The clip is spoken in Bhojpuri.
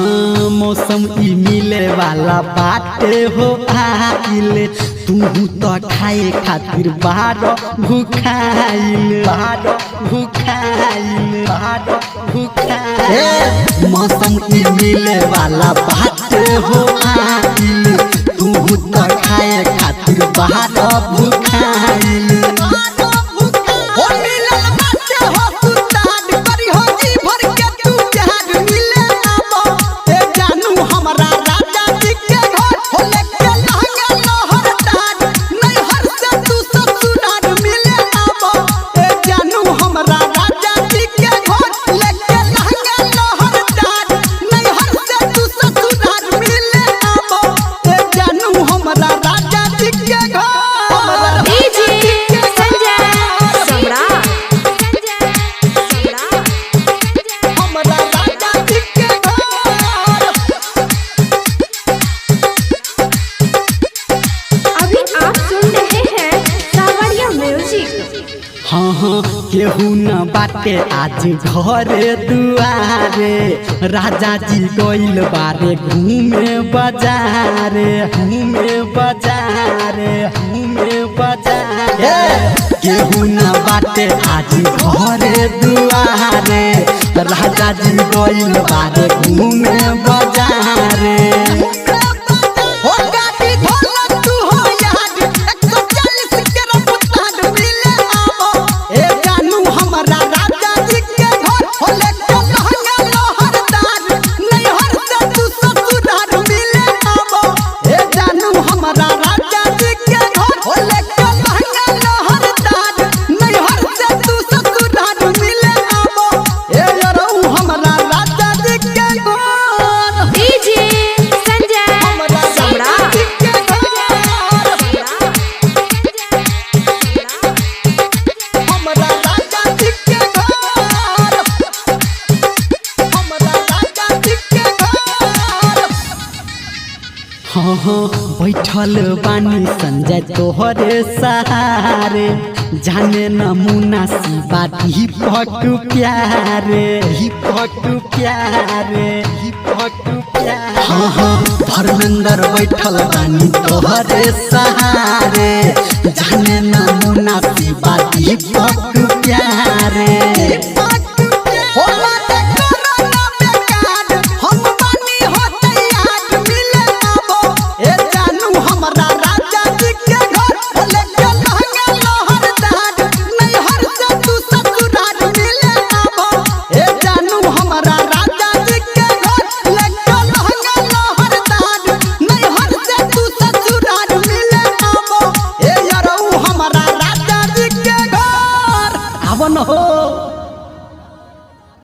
हाँ मौसम ई मिले वाला बाटे हो आइल, तू तो खाए खातिर बार भूखाइल, बार भूखाइल, बार भूखाइल। मौसम ई मिले वाला बाटे हो आइल, तू तो खाए खातिर बार भूखाइल। हो मिलल बाटे हो सुतार, करी हो जी भर के तू प्यार। मिले आबो ए जानू हमरा राजा जी के घर, हो लेके लहंगा लहर तार, नैहर से तू ससुरार। मिले आबो ए जानू हमरा राजा जी के घर, लेके लहंगा लहर तार, नैहर से तू ससुरार। मिले आबो ए जानू हमरा राजा जी के घर। डीजे संजय सम्राट। हमरा राजा जी के घर। अभी आप सुन रहे हैं सावरिया म्यूजिक। हाँ हाँ केहू न बाटे आज घरे दुआरे, राजा जी गइल बारे घूमे बाजारे, घूमे बाजारे, घूमे बाजारे। केहू न बाटे आज घरे दुआरे, राजा जी गइल बारे घूमे बाजारे। हो गाड़ी धोला तू हो यार, 140 के रफ्तार। मिले आबो ए जानू हमरा राजा जी के घर, हो लेके लहंगा लहरदार, नैहर से तू ससुरार। मिले आबो ए जानू हमरा राजा जी के घर, हो लेके लहंगा लहरदार, नैहर से तू ससुरार। मिले आबो ए यरौ हमरा राजा जी के घर। डीजे संजय हमरा राजा सम्राट। जी के घर। हमरा राजा जी के घर। हमरा राजा जी के घर। हाँ हाँ बैठल बानी संजय तोहरे सहारे, जाने नमूना शिवा दीपक प्यारे, दीपक प्यारे, दीपक प्यारे। हाँ हाँ धर्मेंद्र बैठल बानी तोहरे सहारे, जाने नमूना शिवा दीपक